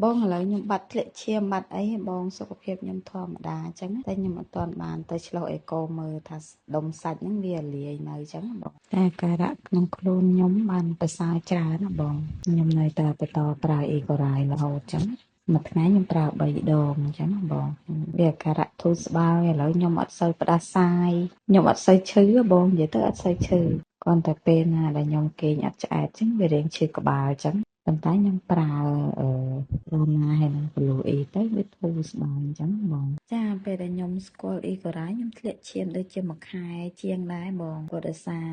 បងឥឡូវខ្ញុំបាត់ធ្លាក់ឈាមបាត់អីបងសុខភាពខ្ញុំធម្មតាអញ្ចឹងតែខ្ញុំអត់ទាន់បានទៅឆ្លុះអេកូមើលថាដុំសាច់ហ្នឹងវាលាយនៅអញ្ចឹងបងតែអាការៈក្នុងខ្លួនខ្ញុំបានប្រសើរច្រើនណាបងខ្ញុំនៅតែបន្តប្រើអ៊ីកូរ៉ៃរហូតអញ្ចឹងមួយថ្ងៃខ្ញុំប្រើ3ដងអញ្ចឹងបងវាអាការៈធូរស្បើយឥឡូវខ្ញុំអត់សូវផ្ដាសាយខ្ញុំអត់សូវឈឺបងនិយាយទៅអត់សូវឈឺគ្រាន់តែពេលណាដែលខ្ញុំគេងអត់ឆ្អែតអញ្ចឹងវារៀងឈឺក្បាលអញ្ចឹងប៉ុន្តែខ្ញុំប្រើអឺរណាហើយនឹង Blue E ទៅវាធូរស្បើយអញ្ចឹងបងចាពេលដែលខ្ញុំស្គាល់អ៊ីកូរ៉ាខ្ញុំធ្លាក់ឈាមដូចជាមួយខែជាងដែរបងគាត់ដោយសារ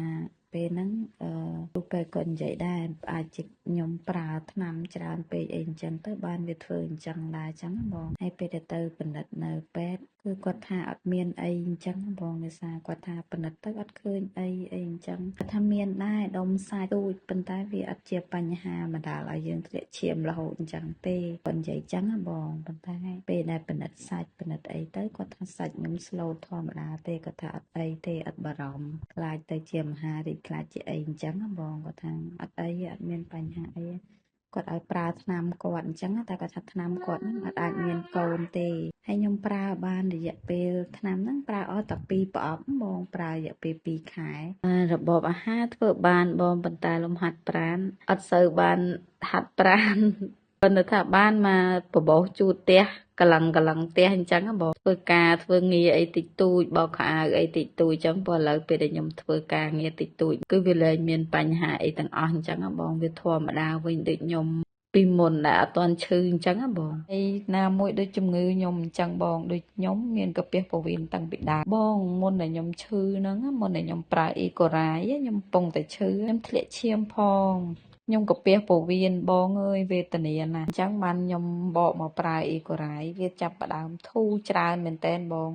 ពេលហ្នឹងអឺគ្រូពេទ្យគាត់និយាយដែរអាចជាខ្ញុំប្រើថ្នាំច្រើនពេកអីអញ្ចឹងទៅបានវាធ្វើអញ្ចឹងដែរអញ្ចឹងបងហើយពេលដែលទៅពិនិត្យនៅពេទ្យគឺគាត់ថាអត់មានអីអញ្ចឹងបងដោយសារគាត់ថាពិនិត្យទៅអត់ឃើញអីអីអញ្ចឹងគាត់ថាមានដែរដុំសាច់ទូចប៉ុន្តែវាអត់ជាបញ្ហាបណ្ដាលឲ្យយើងធ្លាក់ឈាមរហូតអញ្ចឹងទេគាត់និយាយអញ្ចឹងបងប៉ុន្តែពេលដែលពិនិត្យសាច់ពិនិត្យអីទៅគាត់ថាសាច់ខ្ញុំ slow ធម្មតាទេគាត់ថាអត់អីទេអត់បារម្ភខ្លាចទៅជាមហារីកខ្លាចជាអីអញ្ចឹងបងគាត់ថាអត់អីអត់មានបញ្ហាអីគាត់ឲ្យប្រើថ្នាំគាត់អញ្ចឹងតែគាត់ថាថ្នាំគាត់ហ្នឹងអត់អាចមានកូនទេហើយខ្ញុំប្រើបានរយៈពេលថ្នាំហ្នឹងប្រើអស់តែ2ប្រអប់បងប្រើរយៈពេល2ខែរបបអាហារធ្វើបានបងប៉ុន្តែលំហាត់ប្រាណអត់សូវបានហាត់ប្រាណប៉ុន្តែថាបានមកបបោសជូតផ្ទះកលឹងកលឹងផ្ទះអញ្ចឹងបងធ្វើការធ្វើងារអីតិចតួចបោកខោអាវអីតិចតួចអញ្ចឹងព្រោះឥឡូវពេលដែលខ្ញុំធ្វើការងារតិចតួចគឺវាលែងមានបញ្ហាអីទាំងអស់អញ្ចឹងបងវាធម្មតាវិញដូចខ្ញុំពីមុនដែលអត់ទាន់ឈឺអញ្ចឹងបងហើយណាមួយដូចជំងឺខ្ញុំអញ្ចឹងបងដូចខ្ញុំមានកាពះពោះវៀនតាំងពីដើមបងមុនដែលខ្ញុំឈឺហ្នឹងមុនដែលខ្ញុំប្រើអ៊ីកូរ៉ាយខ្ញុំពងតែឈឺខ្ញុំធ្លាក់ឈាមផងខ្ញុំកាពះពោះវៀនបងអើយវេទនាណាស់អញ្ចឹងបានខ្ញុំបកមកប្រើអ៊ីកូរ៉ាយវាចាប់ផ្ដើមធូរច្រើនមែនតើបង។